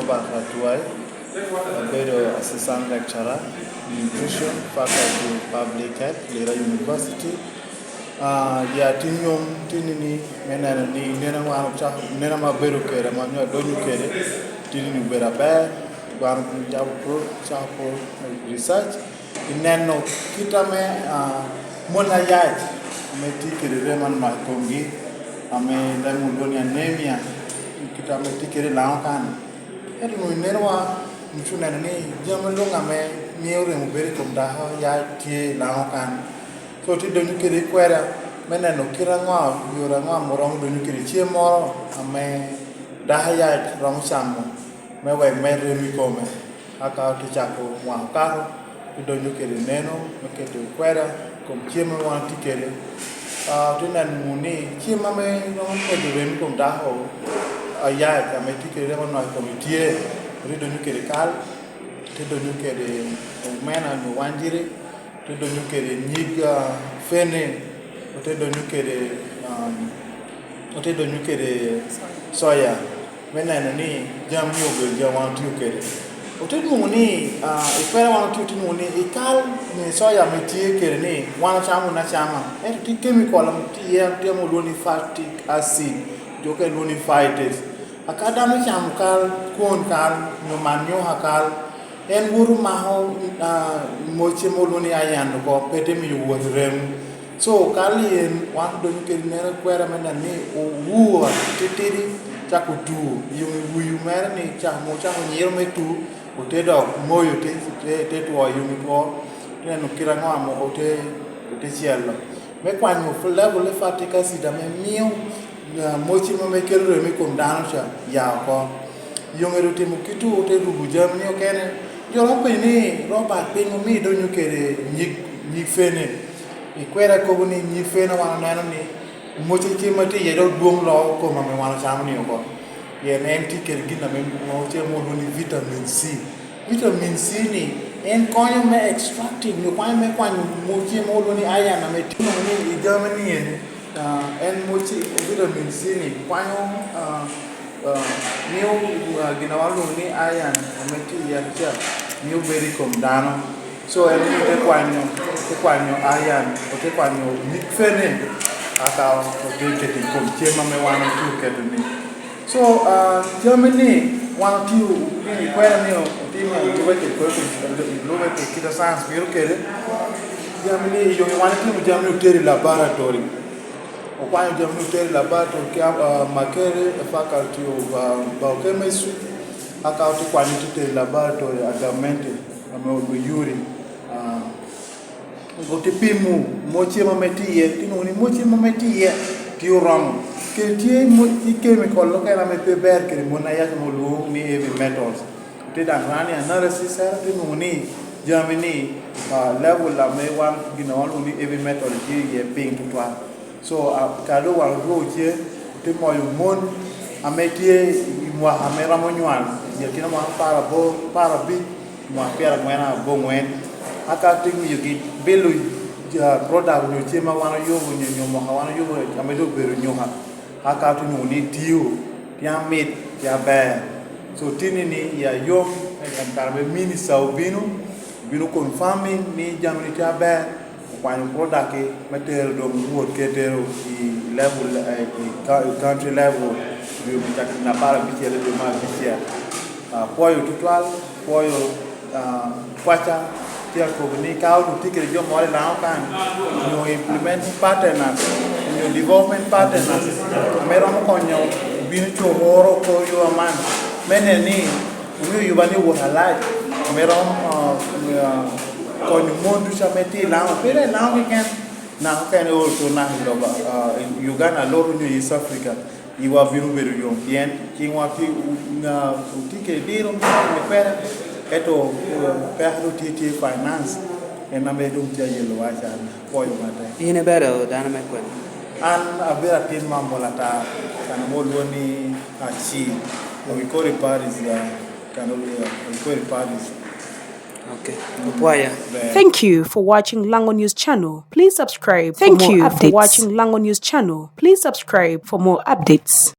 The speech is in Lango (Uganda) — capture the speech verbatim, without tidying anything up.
Robert Atwai, abedo Assistant Lecturer, Nutrition, Faculty of Public Health, Lira University. Ah, ya, tin yom tin ni me neno ni nena wan ocako, nena ma abedo kede, ma nyo adonyo kede, tin ni obedo aber, wan yabo pro-, cako pro-, research, ineno kit ame, ah, mon ayac ame tye kede remo anok i komgi, ame lemo olwongo ni anemia, kit ame tye kede i Lango kan. Ento onwoŋo ineno wa, nwoŋo oneno ni jami luŋ ame mio remo bedo i kom dako ya tye i Lango kan. So, tye donyo kede i kweda me neno kit aŋo, yore aŋo ame romo donyo kede cem moro ame dako ya romo camo me wek med remo i kome. Aka otye cako mwaka okato, tye donyo kede neno me keto i kweda i kom cem ame wan tye kede. Ah, tye neno wunu ni cem ame romo medo remo i kom dako ayac ame tye kede remo anok i kome tye, tye donyo kede kal, tye donyo kede omena nyo wanjiri, tye donyo kede nyig, ah, fene, tye donyo kede, um, tye donyo kede soya. Me neno ni jami obedo jami wan otio kede. Ote nwoŋo ni, ah, i kwena wan otio, ote nwoŋo ni i kal me soya ame tye kede ni wan ocamo wunu acama. Ento tye chemical ame tye iye, tye ame olwongo ni phytic acid, jo okene lwongo ni phytates. Aka dano ocamo kal, kwon kal, nyo man nyoka kal, en woto mako, ah, mocce ma olwongo ni iron oko, pe te miyo wot i remo. So, kal-li en, wan odonyo kede neno kwera me neno ni owur atitidi, cako tu, i yom i wii mere ni cako, mo cako nyiro me tu, ote dok moyo te, te, te two i yom i two, te neno kite aŋo amo ote, ote celo. Me kwanyo level me phytic acid ame mio, ah, mocce mo me kelo remo i kom dano ca ya oko. Yom ero otimo kit-tu, ote rubo jami okene. Jo romo penyo ni, "Robert, piŋo omio idonyo kede nyig, nyig fene?" I kwera kobo ni nyig fene wan oneno ni mocce cem ma tye iye dok dwoŋ loo kom ame wan ocamo ni oko. Pien en tye kede gin ame mocce mo olwongo ni vitamin C. Vitamin C ni en konyo me extracting, nyo kwanyo me kwanyo mocce mo olwongo ni iron ame tye ni i jami ni eni. Ah, en mocce, vitamin C ni kwanyo, ah, ah, mio, ah, gin a wan olwongo ni iron ame tye i yat ca, mio bedo i kom dano. So, en ni te kwanyo, te kwanyo iron, ote kwanyo nyig fene, aka ote keto i kom cem ame wan otye oketo ni. So, ah, jami ni wan otio, ni kwena ni otimo, lube kede kodi, lube kede kit a science mito kede. Jami ni, i yom wan otimo jami ni otero i laboratory. Okwanyo jami ni otero i laboratory, ki, ah, Makerere Faculty of, ah, Biochemistry, aka ote kwanyo te tero i laboratory a gamente, ame Oyuri. Ah, Ote pimo mocce ame tye iye, te nwoŋo ni mocce ame tye iye tye oromo. Kede tye mo-, tye chemical okene ame pe ber kede mon ayac ame olwoŋo ni heavy metals. Te daŋ run i analysis, ento te nwoŋo ni jami ni, ah, level ame wan gin a wan olwoŋo ni heavy metal tye iye piny tutwal. So, ah, ka doŋ wan odwogo ce, ote moyo mon ame tye i mwaka ame romo nywal, i akina mwaka apar aboro, apar abic, mwaka pyerangwen aboŋwen, aka te miyogi bilo, ja, product nyo cem ma wan oyubo, nyo, nyo mwaka wan oyubo ame doŋ obedo nyoka, aka te nwoŋo ni tio, tye amit, tye aber. So, tin-ni ni ya yom, en kare me minister obino, obino confirming ni jami ni tye aber, okwanyo product-ki me tero doŋ wot ke tero i level, eh, i ka-, i country level, dwe me cakere nino apar abicel i dwe me abicel. Ah, apwoyo tutwal, apwoyo, ah, paca, tye akobo ni ka onwoŋo tye kede jo moro i Lango kan, onyo implementing partners, onyo development partners, ame romo konyo bino co oro kor yo aman, me neno ni omio yuba ni owot alac, ame romo, ah, ah, konyo mon ducu ame tye i Lango, pe dok i Lango keken, naka okene oro to naka i lobo, ah, i Uganda, loto nyo East Africa, yiwa bino bedo yom, pien ciŋwa tye, ah, otye kede diro me kwena, ento, ah, peko doŋ tye, tye finance, en ame doŋ tye ayelowa can. Apwoyo matek. In ibedo dano me kwena? An abedo atin me Amol ata, kan ame olwongo ni Aci, Awikori Parish, ya, kan olwongo Awikori Parish. Okay. Opwoyo. Ber. Thank you for watching Lango News Channel. Please subscribe for more updates. Thank you for watching Lango News Channel. Please subscribe for more updates.